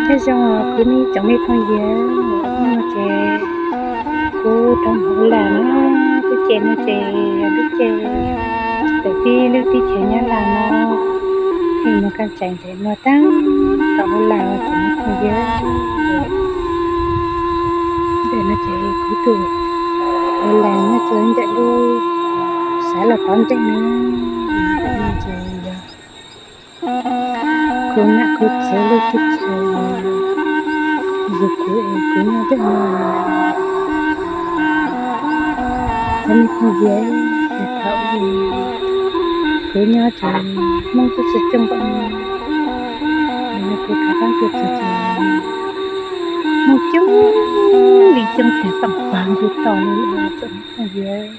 Nyob zoo kuv ib tsoom me phooj ywg, hnub no ces kuv rov mus ua lag no, lub caij no ces yog lub caij tawm tib lub teb chaws Nyab Laj no, pheej mus kaj tsais ntawm no tag, rov ua lag os tsoom me phooj ywg. Ntawm no ces kuv tuaj ua lag nyob rau ntawm lub xav los pov ntseeg na, ntawm no ces yog kuv nam kuv txiv lub teb chaws, yog kuv es kuv nyob ntawm no. Cov me phooj ywg, thaum ub kuv nyob ces Hmoob twb tsis coob npaum no, kuv rov qab tuaj txog ces Hmoob coob li coob tiag, toom pag ntu tos li lawm tsoom me phooj ywg.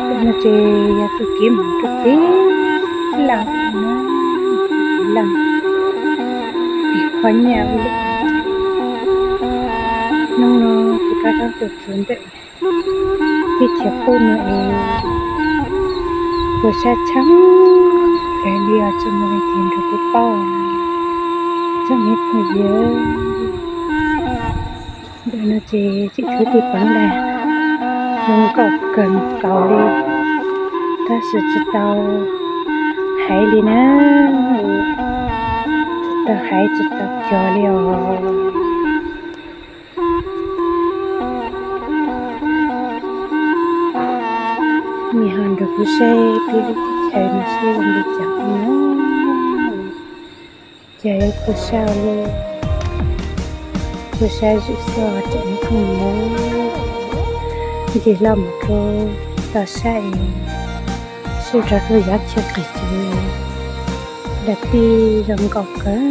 Ntawm no ces yog tus kev mus rau teb laug no, laug tim qhov nyiaj ua li. Hnub no kuv rov qab tuaj txog ntawm teb chaws qub no es kuv sab tshaj kawg li os tsoom me phooj ywg nrog kuv paub, tsoom me phooj ywg. Ntawm no ces tseem tshuav tej pov ntag, zoo nkauj kawg nkaus li, tab sis tsis tau hais li na, tsis tau hais tsis tau cog li os. Nej ho nrog kuv saib peb lub teb chaws no seb zoo li cas no. Ces kuv sab li, kuv sab zwm xoj tseem me khoom mus, ncig hlo mus rau toj sab es sib rov rau yav tsheb qis ces dab tij zoo nkauj kawg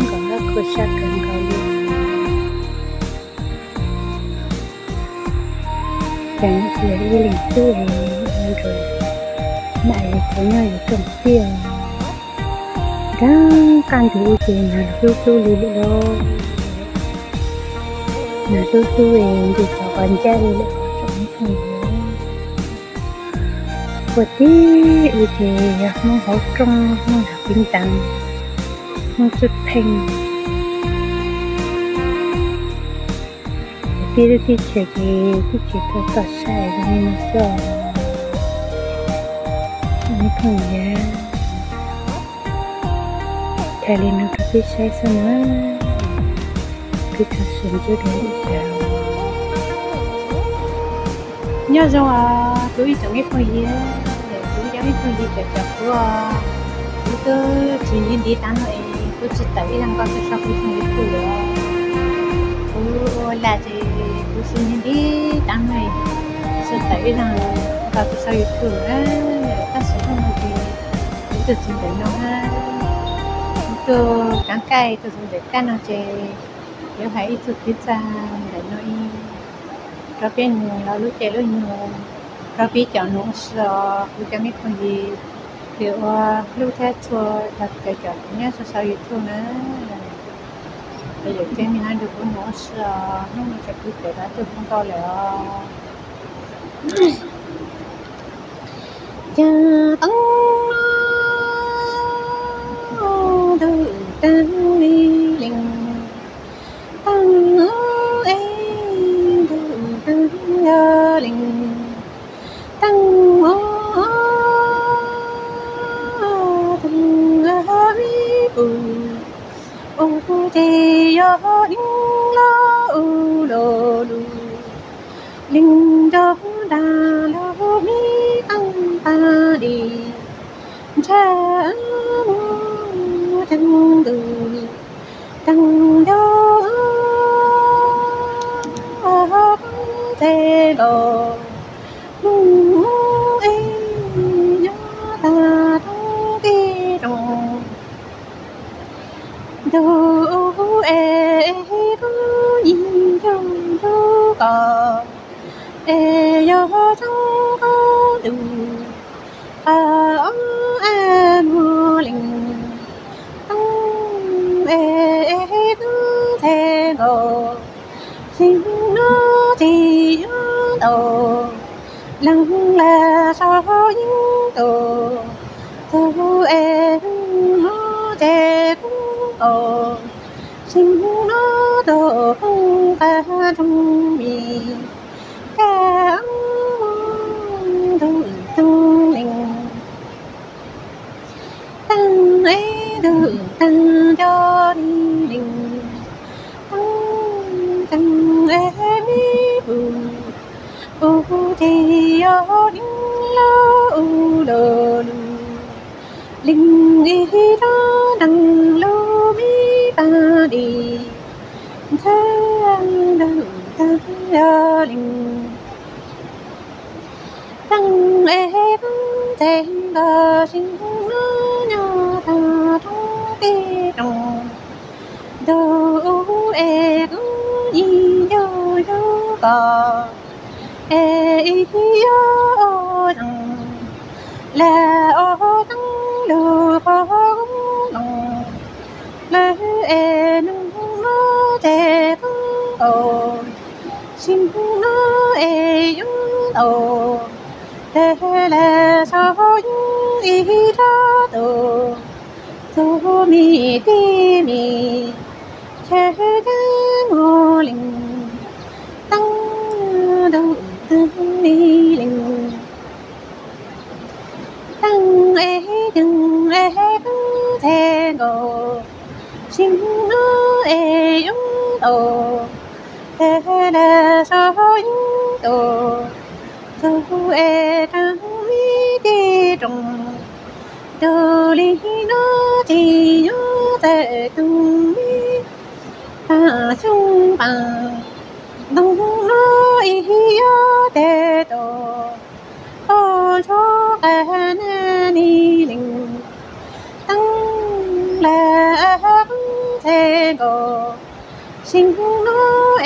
nkaus, kuv sab kawg nkaus li. Ces ib leeg tub es nrog nam es txiv nyob yus rooj tiaj, nrog qab ntug ub ces nag hlub hlub li lawm lauj. Nag hlub hlub es nce cov qos ncab li lawm tsoom me phooj ywg. Puag tim ub ces yog Hmoob hauv rooj, Hmoob nram piv ntees, Hmoob txwj pheej. Tib lub teb chaws ces teb chaws tau toj sab zoo li no xwb. Ib phooj ywg, thaij li no rau peb saib xwb na, peb tau sim ntsuj dua lub sij hawm. Nyob zoo os kuv ib tsoom ib phooj ywg, kuv cov ib phooj ywg cov cov kuv, kuv twb tsis nti ntiv tav no es kuv tsis tawm ib zaj nkauj tuaj sau kuv tshooj YouTube lawm. Kuv ua lag ces kuv tsis nti ntiv tav no es tsis tawm ib zaj nkauj tuaj sau YouTube na. Tab sis hnub no ces kuv tuaj txog ntawm no na, kuv tuaj kaav kaij tuaj txog ntawm kab no ces yuav hais ib txoj kev txaj ntawm no ib rau peb nug los lub caij lub nyoog, rau peb cov nug ua si os kuv cov me phooj ywg, kwv uas hlub thiab txhua cov cov kuv nyob sau sau YouTube na. Ces yawm tsev me ho nrog kuv nug ua si os, hnub no ces kuv tseem rov tuaj hu nkauj lawm os. Yog teeb ntuj teeb li leej, teeb es ntuj teeb yog leej, teeb teeb me pum, ua ces yog leej los ua los lus, leej nco dag lub me teeb tag li, ntshe mus teeb ntuj teeb yog teeb teg los, ntuj es nyob tag roob teb roob, ntuj es tub yim ntuj ntuj koj, es yog tsob ntuj qab es muaj leej, teeb es tub teg nkaus, sim no tsis yuav tau leej, lam saum yeeb ntuj Tug es hnub no ces kub nkaus, sib hnub no tug poob qab rooj vim kaj ntug tag lees. Taag es tug taag cov ni lees, taag taag es me pum, pum ces yog leej loj ua luj lug, lees ib rab nreeg lub me paj di, ntxhab ntug taag yog lees. Taag es taag tes nkaus sib hnub no nyob tag roob teb roog, ntug ub es kub yig ncuj yug kos, es ib yog ua zeeg lam ua taag lug qhov kub noo. Lawv es nug no ces kub nkaus, sib hnub no es yuav tau, tes lam xav yeej ib rab tug, tug me tij me chaw cab mog lees, taag ntug taag ni lees. Taag es taag es kub tes nkaus, sib hnub no es yuav tau, tes lam xav yeej tau, tug es taag me tij rooj, tug li no ces yuav tawm taag me paj xyoob paj ntoo no ib yog tes tau, ua ntsuag qab nab ni lees. Taag lam kub tes nkaus, sib hnub no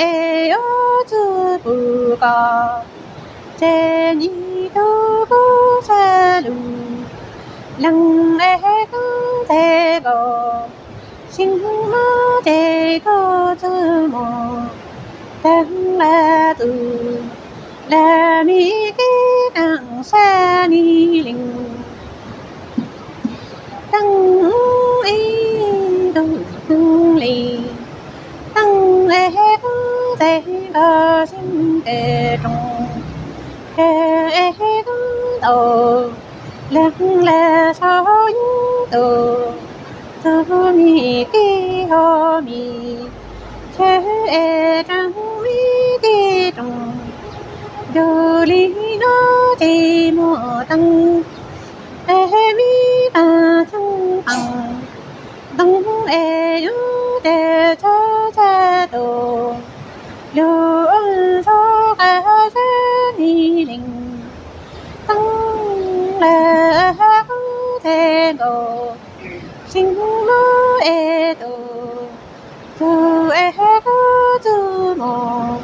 es yuav txwv pum kos, ces nyij tug kub sab lug, lees es kub tes nkaus, sib hnub no ces kub txwv mog, taag lam txwv lam me tij taag sab ni lees. Taag ib tug taag li, taag es kub tes nkaus sib tes rooj, tes es kub tau, lees lam xav yeej tau, tug me tij ho me chaw es taag me tij rooj, tug li no ces muaj taag es me paj xyoob paj ntoo es yuav tes txhab txhab tau, lug ua ntsuag qab sab ni lees. Taag lam kub tes nkaus, sib hnub no es tau, tug es kub txwv mog,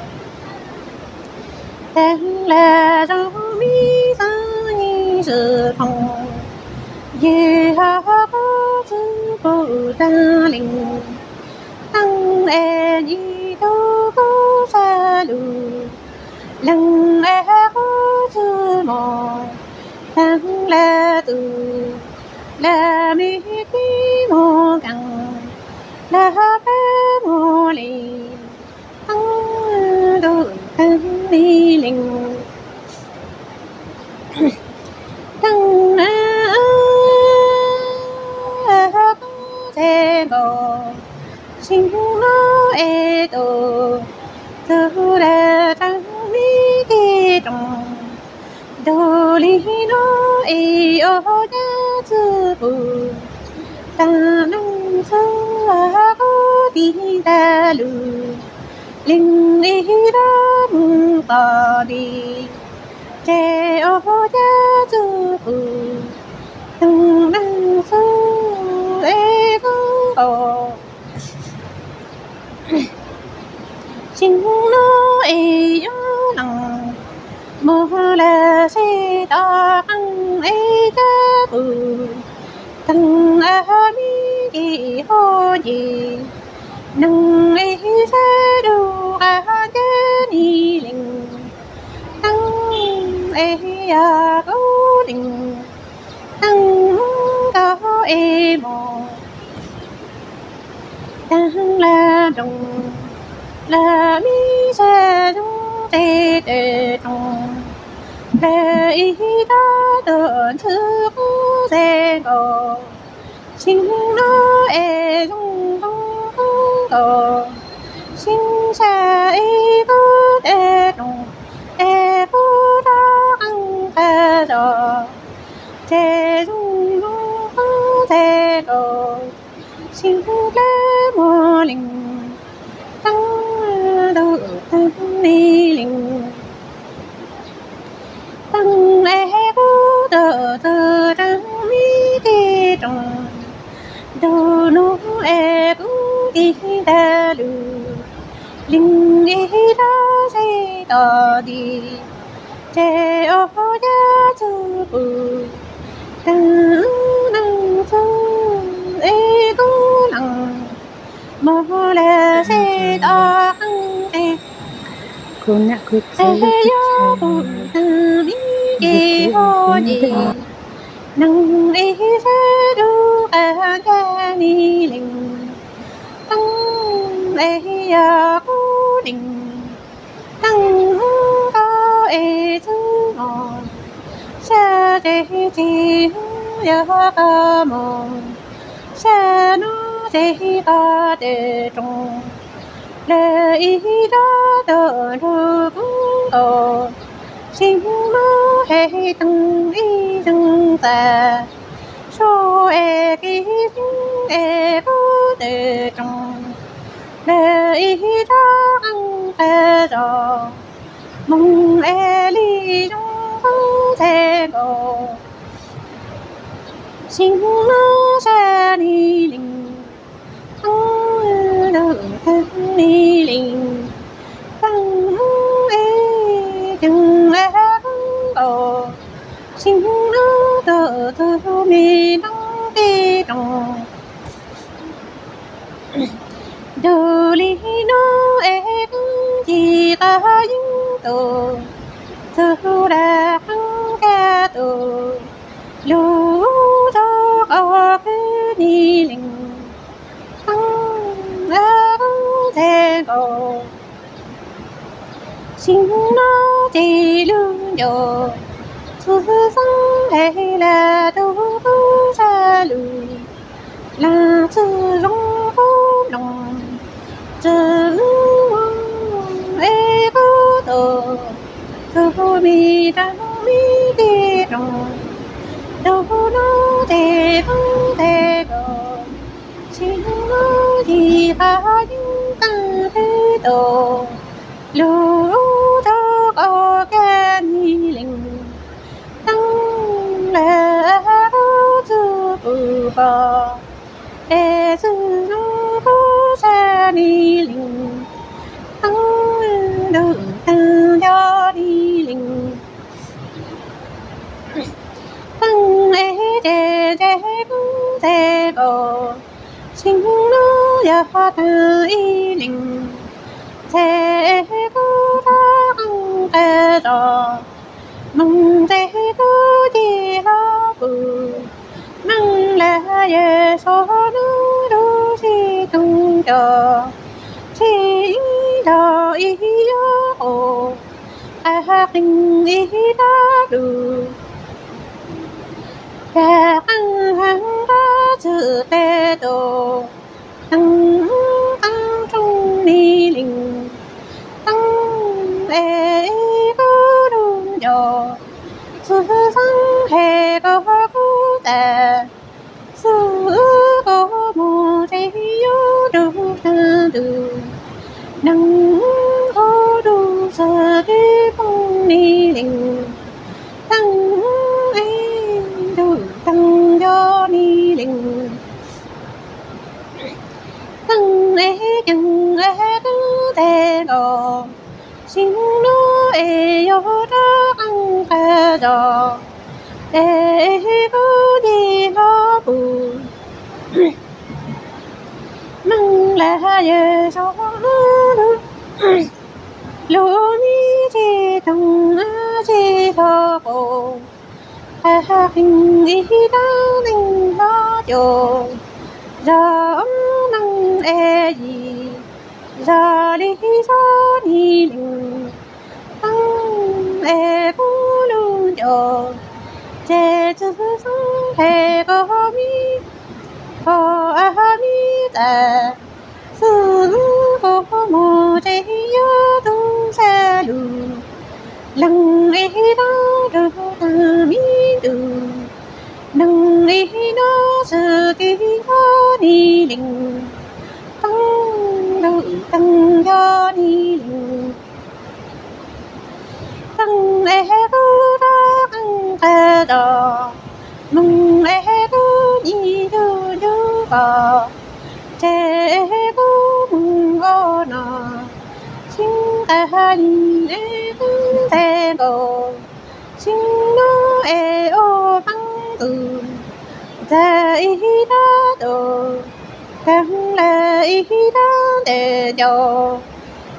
taag lam zoo me xaav nyij swm phoom, yug ho kub txwv pum taag lees. Taag es nyij tug kub sab lug, lees es kub txwv mog, taag lam txwv lam me tij mog kaas, lam ho pab mog li, taag ntug taag ni lees. Taag na kub tes nkaus, sib hnub no es tau, tug lam taag me tij rooj, tug li no es yuav cab txwv pum, taag neeg txhua kub tig tag lug, lees ib rab moog tod nti, ces yuav cab txwv pum, taag neeg txhua es kub nkaus. Sib hnub no es yuav lees, moog lawm seb tau qeej es cab pum, taag es me ntsis ho nce, neeg es sab lug qab ncaj ni lees, taag es yog kub lees, taag ib hmos, taag laj nroog, laj mib sab zoo txhij tawm roog, lawv ib rab tug ntxhw qub txhij nkaus, sib hnub es zoo zoo qub nkaus, sib sab ib kub tawm roog, es kub rov qeej qab zos, ces zoo zoo qub txhij nkaus, sib hnub dlawb muag lees, taag ntug taag li lees, taag es kub tug txug raag mib tig roog, ntug nub es kub tig tag lug, lees ib rab txhij tom nti, ces ua yaj txwv pum, taag neeg txwv es kub lees, moog lawm seb tom qeej teg, es yog pum taag mib ces ho ces, neeg es sab dub qab ncaag ni lees, taag es yog kub lees, taag kub es txwv mos, sab teg txhij yog kub mos, sab nub txhij kub tawm roog, lawv ib rab tug nrug kub nkaus, sib hnub es taag ib zeeg tas, suav es kib zeeg es kub tawm roog, lawv ib rab qeej qab zos, moog es li zoo qub txhij nkaus, sib hnub sab ni lees, taag ntug taag ni lees, taag es ceeg es kub nkaus, sib hnub tug txug me nroob tij roog, ntug li nub es kub ci qab yeeb tus, txug dag qeej kab tus, lug txug qhov khwb ni lees, taag es kub txhij nkaus, sib hnub ces lug ncaus, txwv xeeb es lawv tug kub sab lug, lawv txwv zoo kub nploos, txwv es kub tus, tug me rab mib tij roog, tug nub ces kub txhij nkaus, sib hnub ci qab yeeb taag khwb tus, lug txug qhov kab ni lees, taag lawm kub txwv pum pos, es txwv zoo kub sab ni lees, taag ntug taag nco ni lees, taag es ces ces kub txhij nkaus, sib hnub yog taag ib lees, ces kub rov qeej qab zos, moog ces kub ci hlo pum, neeg lawv yawg suav nub dub sib toog cos, sib ib nrog ib yuav qus, qab qeej ib rab lug, dag qeej heev rab txwv tes tus, taag qeej rooj ni lees, taag es kub lug ncaus, txwv xeeb es kub kub tas, xwb kub moog ces yuav rug taag ntug, neeg kub lug xwb twb poob ni lees, taag es ntug taag nco ni lees, taag es ceeg es kub txhij nkaus, sib hnub es yuav rov qeej qab zos, es kub ci hlo pum, neeg lawv yawg suav nub dub, lug mib sib toog sib hlo qus, Qee ib rab ntees hlob cuag zog nees e yim, zog li zog ni lees. Teeb es kub lug ncaus, ces tsi xoob he kub mi, ho mi tas, xwb kub moog tsev yuav tug sab lug. Lees ib rab lug taag mi ntug, lees ib nub swm kis nco ni lees. Teeb lug teeb nco ni lees. Teeb es kub rov qeej qas zog, moog es kub nyi ncu ncu kos, tsev es kub moog ua no, sib qas yim es kub nteg nkaus, sib nub es ua teeb ntug, ntag ib rab tus, kaag lawm ib rab ntes ncaus,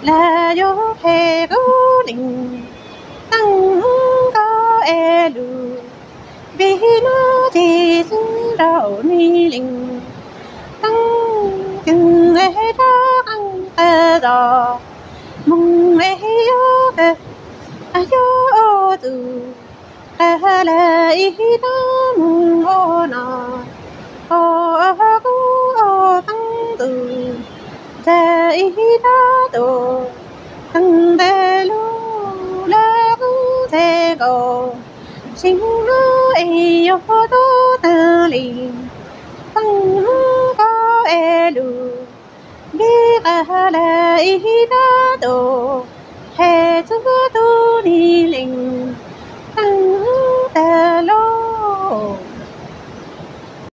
lawm yuav phem kub lees. Teeb kub es lug, npib nub cig xwb rau ni lees. Teeb kws es rov qeej qas zog, moog es yuav kag, yuav ua txug, qas lawm ib rab moog ua no, ho kub ua teeb ntug, ntag ib rab tus, teeb nteg lug lawm kub nteg nkaus, sib nub es yuav tub taag li, teeb kub es lug, npib qas lawm ib rab